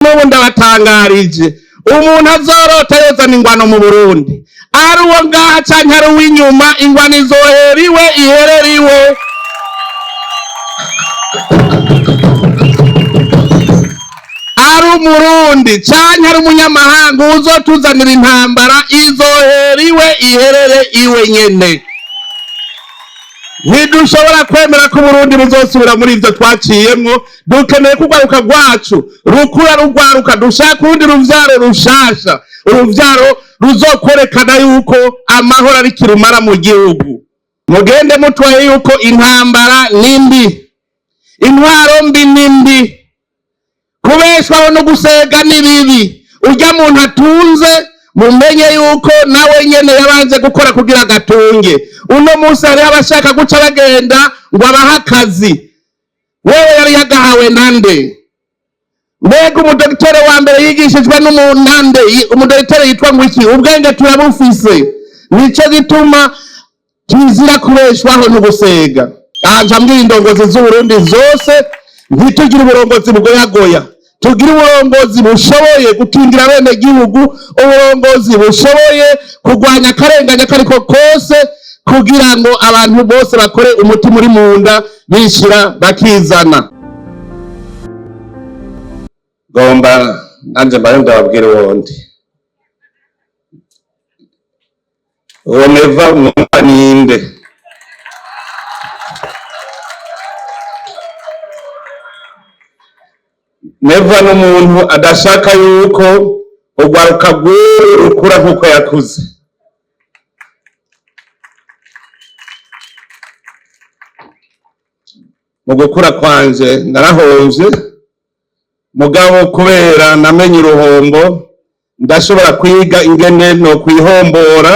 N'ubu ndabatangarije, umuntu azorota yozana ingwano mu Burundi, ari uwo ngaha canke ari uw'inyuma, ingwano izohera iwe, iherere iwe. Ari umurundi canke ari umunyamahanga, uzotuzanira intambara izohera iwe, iherere iwe nyene. Ntidushobora kwemera ko Uburundi buzosubira muri ivyo twaciyemwo. Dukeneye ko urwaruka rwacu rukura rugwaruka, dushaka urundi ruvyaro rushasha, uruvyaro ruzokwerekana yuko amahoro ari kirumara mu gihugu. Mugende mutwaye yuko intambara ni mbi, intwaro mbi ni mbi, kubeshwaho no gusega ni bibi. Urya muntu atunze, mumenye yuko nawe nyene yabanje gukora kugira agatunge. Uno munsi hariho abashaka guca bagenda ngo abahe akazi, wewe yari yagahawe nande? Mbega umudogitore wa mbere yigishijwe n'umunande? Umudogitore yitwa ngo iki? Ubwenge turabufise, nico gituma kizira kubeshwaho n'ugusega. Aha nca mbwira indongozi z'Uburundi zose: ntitugire uburongozi bugoyagoya, tugire uburongozi bushoboye gukingira bene gihugu, uburongozi bushoboye kurwanya akarengane kariko kose, kugira ngo abantu bose bakore umutima uri mu nda, bishira bakizana. Gomba nanje mbaye ndababwira uwundi, uwo Neva mwumva ninde? Neva n'umuntu adashaka yuko urwaruka rw'ubu rukura nk'uko yakuze. Mu gukura kwanje narahomvye, mugabo kubera namenye uruhombo ndashobora kwiga ingene no kwihombora,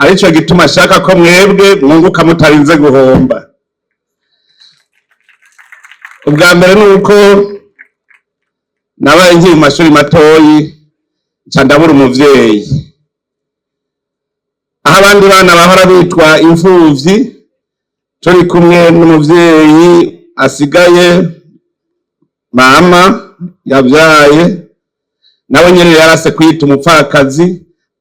arico gituma ashaka ko mwebwe mwunguka mutarinze guhomba. Ubwa mbere nuko nabaye nkiri mu mashuri matoyi, nca ndabura umuvyeyi. Aho abandi bana bahora bitwa imfuvyi, turi kumwe n'umuvyeyi asigaye, mama yavyaye, nawe nyene yarase kwita umupfakazi,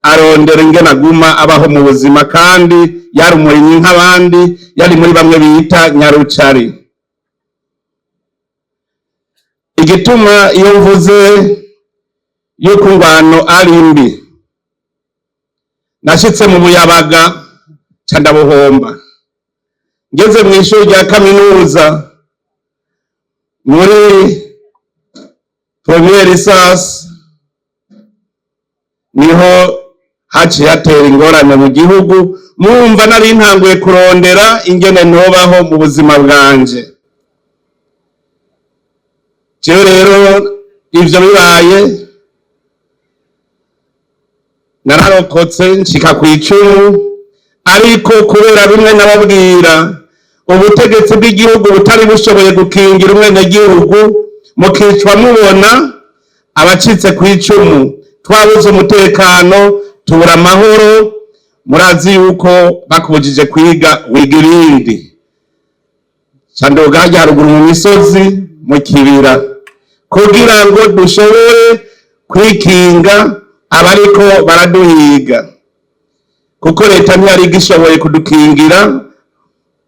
arondera ingene aguma abaho mu buzima, kandi yari umurimyi nk'abandi, yari muri bamwe bita nyarucari. Igituma iyo mvuze yuko ingwano ari mbi, nashitse mu buyabaga ca ndabuhomba. Ngeze mw'ishuri rya kaminuza muri première licence, niho haciye hatera ingorane mu gihugu. Mumva nari ntanguye kurondera ingene nobaho mu buzima bwanje. Jewe rero ivyo bibaye nararokotse nshika kw'icumu, ariko kubera bimwe nababwira, ubutegetsi bw'igihugu butari bushoboye gukingira umwenegihugu, mukicwa mubona abacitse kw'icumu, twabuze umutekano, tubura amahoro. Murazi yuko bakubujije kwiga wiga ibindi. Ca ndoga harya haruguru mu misozi mu kibira kugira ngo dushobore kwikinga abariko baraduhiga, kuko leta ntiyari igishoboye kudukingira,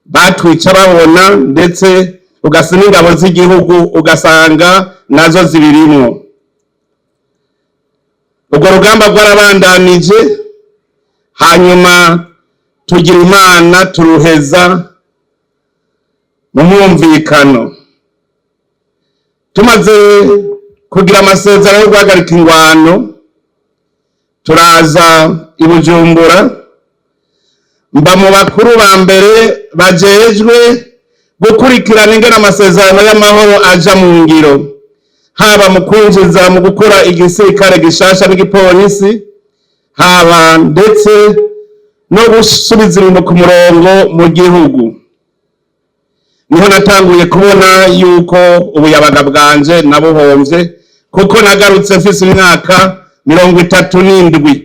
batwica babona, ndetse ugasa n'ingabo z'igihugu ugasanga nazo zibirimwo. Urwo rugamba rwarabandanije, hanyuma tugira Imana turuheza mu mwumvikano. Tumaze kugira amasezerano yo guhagarika ingwano, turaza i Bujumbura, mba mu bakuru ba mbere bajejwe gukurikirana ingene amasezerano y'amahoro aja mu ngiro, haba mu kwinjiza mu gukora igisirikare gishasha n'igipolisi, haba ndetse no gusubiza ibintu ku murongo mu gihugu. Niho natanguye kubona yuko ubuyabaga bwanje nabuhomvye, kuko nagarutse mfise imyaka 37.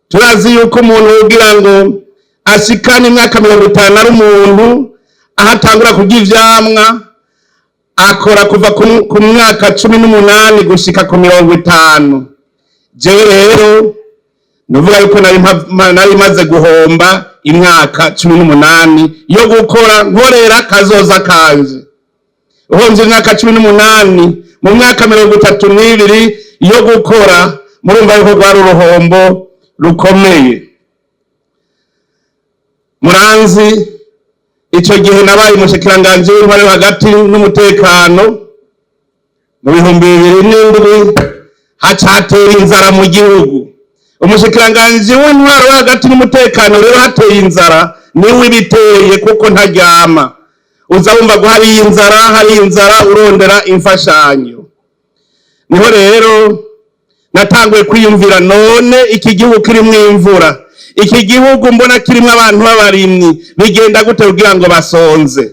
Turazi yuko umuntu ugira ngo ashikane imyaka 50 ari umuntu aho atangura kurya ivyamwa, Akora kuva ku myaka 18 gushika ku 50. Jewe rero nuvuga yuko nari maze guhomba imyaka 18 yo gukora nkorera kazoza kanje. Uhomvye imyaka 18 mu myaka 32 yo gukora, murumva yuko rwari uruhombo rukomeye. Muranzi, ico gihe nabaye umushikiranganji w'intwaro yo hagati n'umutekano mu 2007. Haca hatera inzara mu gihugu. Umushikiranganji w'intwaro yo hagati n'umutekano rero, hateye inzara niwe ibiteye, kuko ntaryama. Uza wumva ngo hari inzara, hari inzara, urondera imfashanyo. Niho rero natanguye kwiyumvira: none iki gihugu kirimwo imvura, iki gihugu mbona kirimwo abantu b'abarimyi, bigenda gute kugira ngo basonze?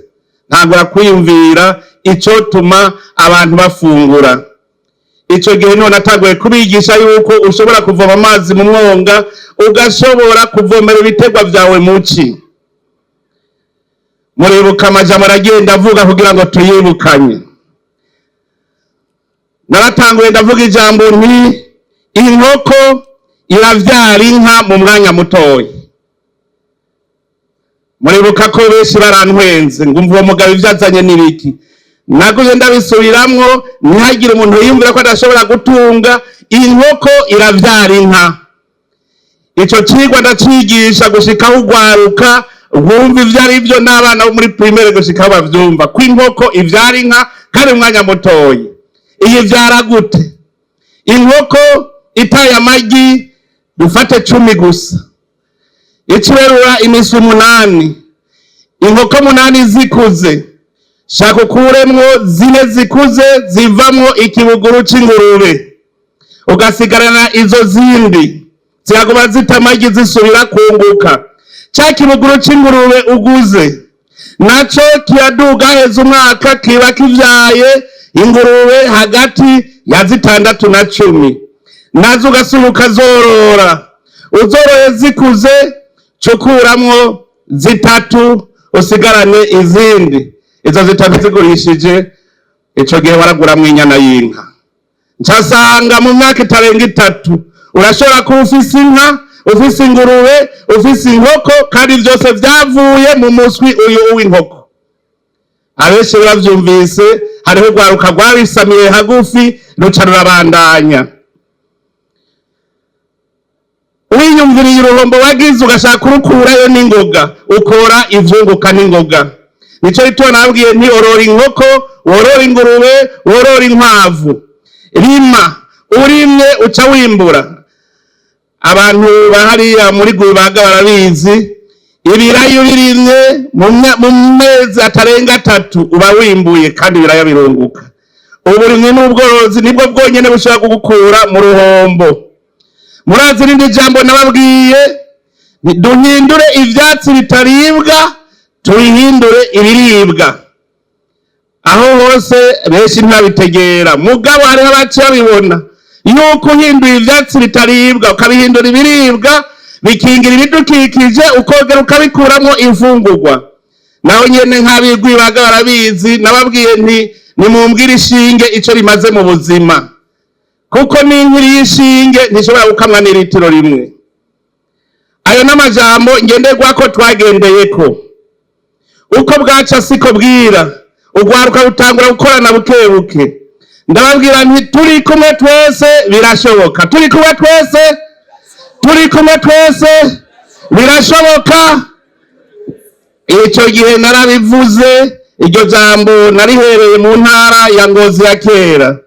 Ntangura kwiyumvira icotuma abantu bafungura. Ico gihe niho natanguye kubigisha yuko ushobora kuvoma amazi mu mwonga, ugashobora kuvomera ibiterwa vyawe muci. Muribuka amajambo aragenda avuga kugira ngo tuyibukanye. Naratanguye ndavuga ijambo nti: "Inkoko iravyara inka mu mwanya mutoya." Muribuka ko benshi barantwenze ngo: "Umva uwo mugabo, ivyo azanye n'ibiki?" Naguye ndabisubiramwo, ntihagire umuntu yiyumvira ko adashobora gutunga. Inkoko iravyara inka. Ico cigwa ndacigisha gushikaho ugwaruka rwumva ivyo ari vyo, n'abana bo muri primaire gushikaho bavyumva ko inkoko ivyara inka kandi mu mwanya mutoyi. Iyi vyara gute? Inkoko itaye amagi, dufate 10 gusa, iciberura imiswi 8. Inkoko 8 zikuze, shaka ukuremwo 4 zikuze zivamwo ikibuguru c'ingurube, ugasigarana izo zindi ziraguma zita amagi, zisubira kunguka. Ca kibuguru c'ingurube uguze naco kiraduga, heza umwaka kiba kivyaye ingurube hagati ya 6 na 10, nazo ugasubira ukazorora. Uzoroye zikuze, cukuramwo 3, usigarane izindi. Izo 3 zigurishije, ico gihe waraguramwo inyana y'inka. Ncasanga mu myaka itarenga 3 urashobora kuba ufise inka, ufise ingurube, ufise inkoko, kandi vyose vyavuye mu muswi uyu w'inkoko. Abenshi bavyumvise, hariho urwaruka rwabisamiye hagufi, ruca rurabandanya. Wiyumviriye uruhombo wagize, ugashaka kurukurayo n'ingoga, ukora ivyunguka n'ingoga. Nico gituma nababwiye nti: "Orora inkoko, worora ingurube, worora inkwavu, rima." Urimye uca wimbura. Abantu bahariya muri Gwibaga barabizi. Ibiraya ubirimye, mu mezi atarenga 3 uba wimbuye, kandi ibiraya birunguka. Uburimyi n'ubworozi nibwo bwonyene bushobora kugukura mu ruhombo. Murazi irindi jambo nababwiye: duhindure ivyatsi bitaribwa, tubihindure ibiribwa. Aho hose benshi ntibabitegera, mugabo hariho abaciye babibona yuko uhinduye ivyatsi bitaribwa ukabihindura ibiribwa, bikingira ibidukikije, ukongera ukabikuramwo imfungurwa. Naho nyene nk'abigwibaga barabizi. Nababwiye nti: "Nimumbwire ishinge ico rimaze mu buzima," kuko n'inkiri y'ishinge ntishobora gukamwa n'iritiro 1. Ayo n'amajambo ngenderwako twagendeyeko. Uko bwaca siko bwira, urwaruka rutangura gukorana buke buke. Ndababwira nti: "Turi kumwe twese birashoboka, turi kumwe twese, turi kumwe twese birashoboka." Ico gihe narabivuze, iryo jambo narihereye mu ntara ya Ngozi ya kera.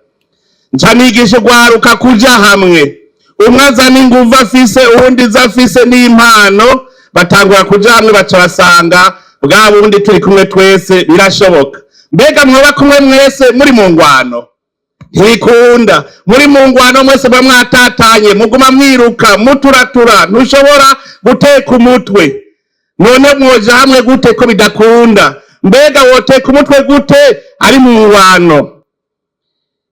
Nca nigisha urwaruka kuja hamwe, umwe azana inguvu afise, uwundi izo afise n'impano, batangura kuja hamwe, baca basanga bwa bundi turi kumwe twese birashoboka. Mbega mwoba kumwe mwese muri mu ngwano? Ntikunda. Muri mu ngwano mwese muba mwatatanye, muguma mwiruka muturatura, ntushobora guteka umutwe. None mwoja hamwe gute ko bidakunda? Mbega woteka umutwe gute ari mu ngwano?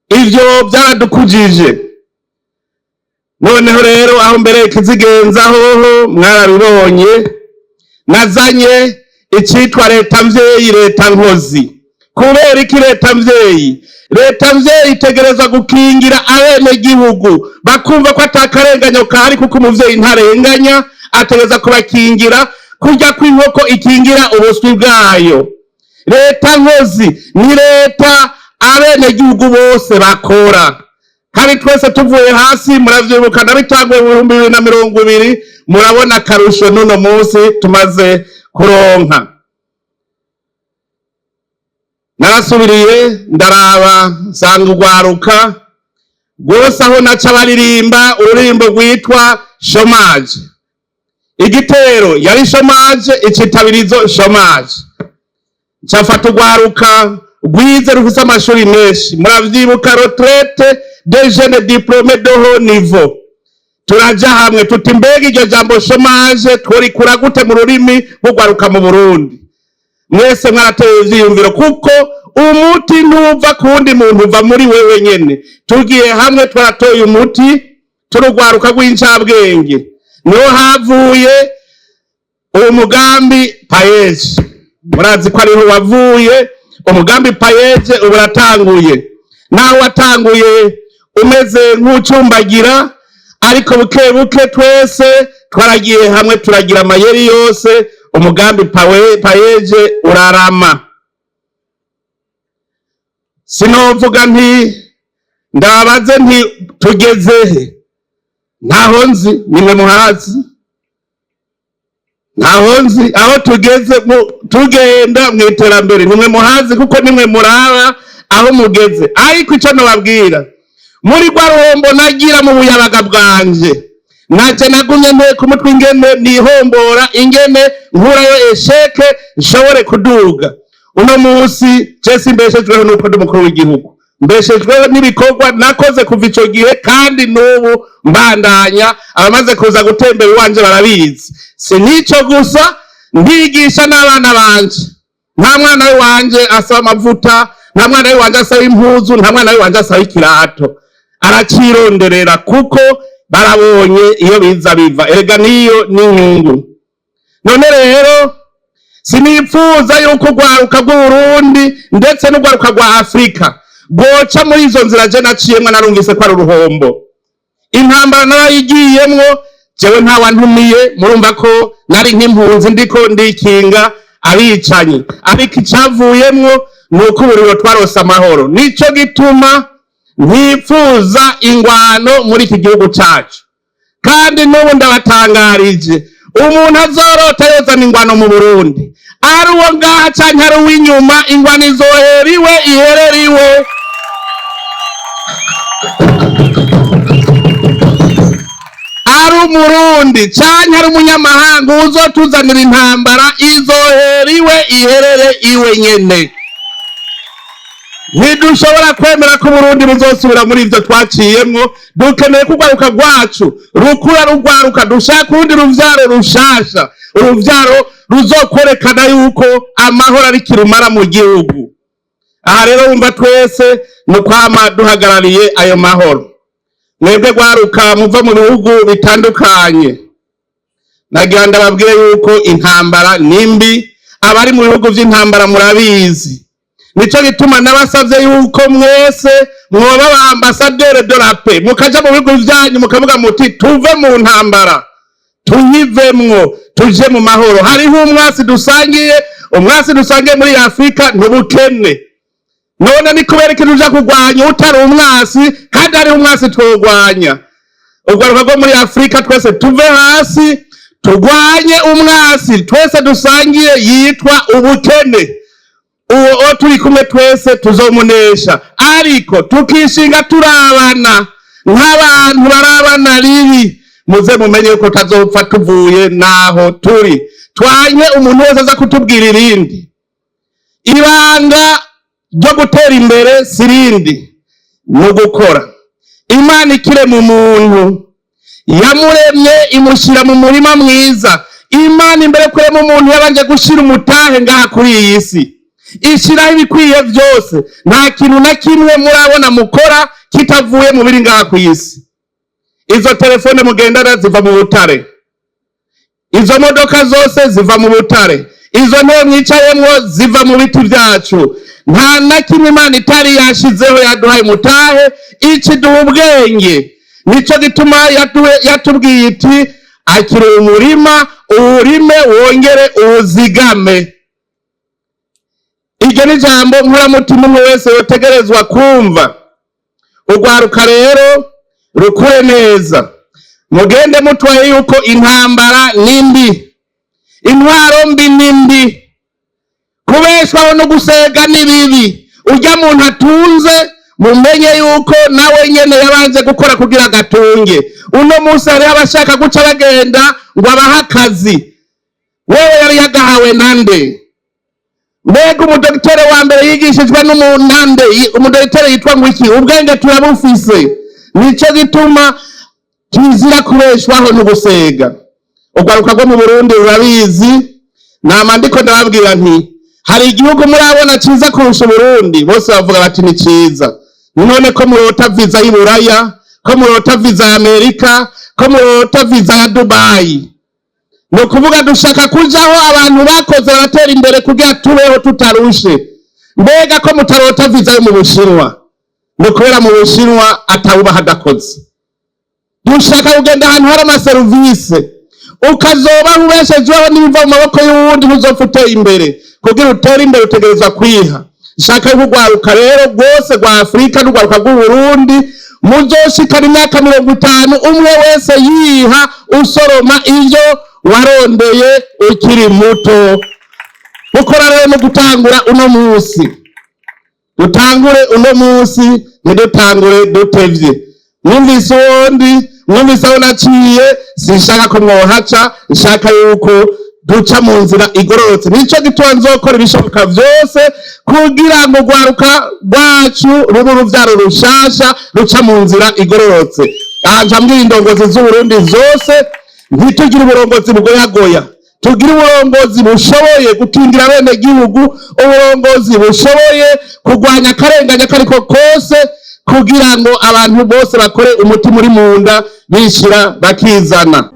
Ivyo vyaradukujije. Noneho rero aho mbere kizigenza hoho mwarabibonye, nazanye icitwa leta mvyeyi, leta nkozi. Kubera iki? Leta mvyeyi, leta mvyeyi itegerezwa gukingira abenegihugu, bakumva ko atakarenganyo kahari, kuko umuvyeyi ntarenganya, ategereza kubakingira kurya kw'inkoko ikingira ubuswi bwayo. Leta nkozi ni leta abenegihugu bose bakora, kandi twese tuvuye hasi. Muravyibuka nabitanguye mu 2020, murabona akarusho n'uno munsi tumaze kuronka. Narasubiriye ndaraba, nsanga urwaruka rwose aho naca baririmba ururirimbo rwitwa chômage. Igitero yari chômage, icitabirizo chômage. Ncafata urwaruka rwize, rufise amashuri menshi, muravyibuka, retraite des jeunes diplômés de haut niveau. Turaja hamwe tuti: "Mbega iryo jambo chômage tworikura gute mu rurimi rw'urwaruka mu Burundi?" Mwese mwarateye ivyiyumviro, kuko umuti ntuva ku wundi muntu, uva muri wewe nyene. Tugiye hamwe twaratoye umuti, turugwaruka rw'incabwenge, niho havuye uwo mugambi PAEEJ. Murazi ko ariho wavuye umugambi PAEEJ. Ubu uratanguye, naho watanguye umeze nk'ucumbagira, ariko buke buke twese twaragiye hamwe, turagira amayeri yose, umugambi PAEEJ urarama. Sinovuga nti ndabaze nti tugezehe, ntaho nzi, nimwe muhazi. Ntaho nzi aho tugeze tugenda mu iterambere, nimwe muhazi, kuko nimwe muraba aho mugeze. Ariko icyo nababwira, muri rwa ruhombo nagira mu buyabaga bwanje, naje nagumye nteka umutwe ingene nihombora, ingene nkurayo échec, nshobore kuduga. Uno munsi je simbeshejweho nuko ndi umukuru w'igihugu, mbeshejweho n'ibikorwa nakoze kuva ico gihe kandi n'ubu mbandanya. Abamaze kuza gutembera iwanje barabizi. Si n'ico gusa, ndigisha n'abana banje. Nta mwana w'iwanje asaba amavuta, nta mwana w'iwanje asaba impuzu, nta mwana w'iwanje asaba ikirato, aracironderera, kuko barabonye iyo biza biva. Erega niyo n'inyungu. None rero sinipfuza yuko urwaruka rw'Uburundi ndetse n'urwaruka rwa Afurika rwoca muri izo nzira je naciyemwo. Narumvise ko ari uruhombo. Intambara narayigiyemwo jewe ntawantumiye, murumva ko nari nk'impunzi, ndiko ndikinga abicanyi, ariko icavuyemwo ni uko uburiro twarose amahoro. Nico gituma ntipfuza ingwano muri iki gihugu cacu. Kandi n'ubu ndabatangarije, umuntu azorota yozana ingwano mu Burundi, ari uwo ngaha canke ari uw'inyuma, ingwano izohera iwe, iherera iwe. Ari Umurundi canke ari umunyamahanga, uzotuzanira intambara izohera iwe, iherere iwe nyene. Ntidushobora kwemera ko Uburundi buzosubira muri ivyo twaciyemwo. Dukeneye ko urwaruka rwacu rukura rugwaruka, dushaka urundi ruvyaro rushasha, uruvyaro ruzokwerekana yuko amahoro ari kirumara mu gihugu. Aha rero wumva twese ni ukwama duhagarariye ayo mahoro. Mwebwe rwaruka muva mu bihugu bitandukanye, nagira ndababwire yuko intambara ni mbi. Abari mu bihugu vy'intambara murabizi. Nico gituma nabasavye yuko mwese mwoba ba ambassadeur de la paix, mukaja mu bihugu vyanyu mukavuga muti: "Tuve mu ntambara, tuyivemwo, tuje mu mahoro." Hariho umwasi dusangiye, umwasi dusangiye muri Afurika ntubukene. None ni kubera iki tuja kurwanya utari umwasi, kandi hariho umwasi twogwanya? Urwaruka rwo muri Afurika twese tuve hasi, turwanye umwasi twese dusangiye yitwa ubukene. Uwo o turi kumwe twese tuzomunesha, ariko tukishinga turabana nk'abantu barabana ribi. Muze mumenye yuko tazopfa tuvuye naho turi. Twanye umuntu wese aza kutubwira irindi. Ibanga ryo gutera imbere si irindi, ni ugukora. Imana ikirema umuntu, yamuremye imushyira mu murima mwiza. Imana imbere yo kurema umuntu yabanje gushyira umutahe ngaha kuri iyi si, ishyiraho ibikwiye byose. Nta kintu na kimwe murabona mukora kitavuye mu biri ngaha ku isi. Izo telefone mugendana ziva mu butare, izo modoka zose ziva mu butare. Izo ntebe mwicayemwo ziva mu biti vyacu. Nta na kimwe Imana itari yashizeho. Yaduhaye mutahe, ikiduha ubwenge. Nico gituma yatubwiye iti: "Akira umurima, uwurime, wongere uwuzigame." Iryo ni ijambo nkoramutima umwe wese yotegerezwa kumva. Urwaruka rero rukure neza, mugende mutwaye yuko intambara ni mbi, intwaro mbi ni mbi, kubeshwaho no gusega ni bibi. Urya muntu atunze, mumenye yuko nawe nyene yabanje gukora kugira agatunge. Uno munsi hariho abashaka guca bagenda ngo abahe akazi. Wewe yari yagahawe nande? Mbega umudogitere wa mbere yigishijwe n'umunande? Umudogitere yitwa ngo iki? Ubwenge turabufise. Nico gituma kizira kubeshwaho no gusega. Urwaruka rwo mu Burundi rurabizi. Nama ndiko ndababwira nti: "Hari igihugu murabona ciza kurusha Uburundi?" Bose bavuga bati: "Ni ciza." None ko murota viza y'Iburaya, ko murota viza ya Amerika, ko murota viza ya Dubayi? Ni ukuvuga dushaka kujaho abantu bakoze baratera imbere kugira tubeho tutarushe. Mbega ko mutarota viza yo mu Bushinwa? Ni ukubera mu Bushinwa atawubaha adakoze. Dushaka kugenda ahantu hari amaserivisi. Ukazoba ubeshejweho n'ibiva mu maboko y'uwundi, ntuzopfa uteye imbere. Kugira utere imbere, utegerezwa kwiha. Shaka yuko urwaruka rero rwose rwa Afurika n'urwaruka rw'Uburundi muzoshikana imyaka 50 umwe wese yiha, usoroma ivyo warondeye ukiri muto. Gukora rero no gutangura uno munsi, dutangure uno munsi, ntidutangure dutevye. Mwumvise uwundi, mwumvise aho naciye. Sinshaka ko mwohaca, nshaka yuko duca mu nzira igororotse. Nico gituma nzokora ibishoboka vyose kugira ngo urwaruka rwacu rube uruvyaro rushasha ruca mu nzira igororotse. Aha nca mbwira indongozi z'Uburundi zose: ntitugire uburongozi bugoyagoya, tugire uburongozi bushoboye gukingira bene gihugu, uburongozi bushoboye kurwanya akarengane kariko kose, kugira ngo abantu bose bakore umutima uri mu nda, bishira bakizana.